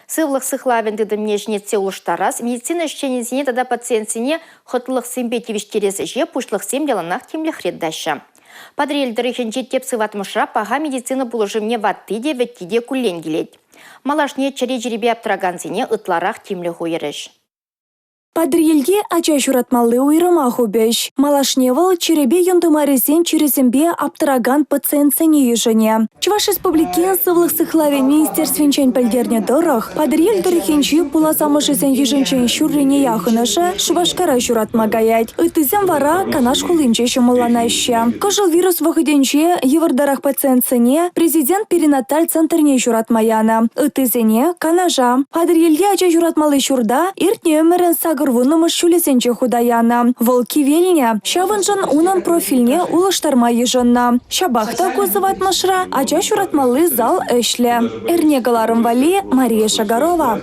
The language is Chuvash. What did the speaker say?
Сывлӑх сыхлавӗн тытӑмне ҫӗнетсе улӑштарас, медицина ӗҫченӗсене тата пациентсене хӑтлӑхсемпе тивӗҫтерес ӗҫе пуҫлӑхсем яланах тимлӗхре тытаҫҫӗ. Патӑрьел тӑрӑхӗнчи тӗп сыватмӑшра паха медицина пулӑшӑвне ватти те, вӗтти те куллен килет. Малашне чӗре чирӗпе аптӑракансене ытларах тимлӗх уйӑрӗҫ. Патӑрьелте ача ҫуратмалли уйрӑма хупӗҫ. Малашне вӑл чӗрепе юн тымарӗсен чирӗсемпе аптӑракан пациентсене йышӑнӗ. Чӑваш Республикин сывлӑх сыхлавӗн министерствинчен пӗлтернӗ тӑрӑх, Патӑрьел тӑрӑхӗнчи пулас амӑшӗсен йышӗнчен ҫуррине яхӑнӑшӗ Шупашкара ҫуратма каять. Ыттисем вара Канаш хулинче ҫӑмӑлланаҫҫӗ. Кӑшӑлвирус вӑхӑтӗнче йывӑртарах пациентсене Президент перинаталь центрне ҫуратма янӑ, ыттисене – Канаша. Патӑрьелти ача ҫуратмалли ҫурта иртнӗ ӗмӗрӗн 80-мӗш ҫулӗсенче хута янӑ. Вӑл кивелнӗ, ҫавӑншӑн унӑн профильне улӑштарма йышӑннӑ. Ҫапах та ку сыватмӑшра ача ҫуратмалли зал ӗҫлӗ. Эрне кӑларӑм валли Мария Шагарова.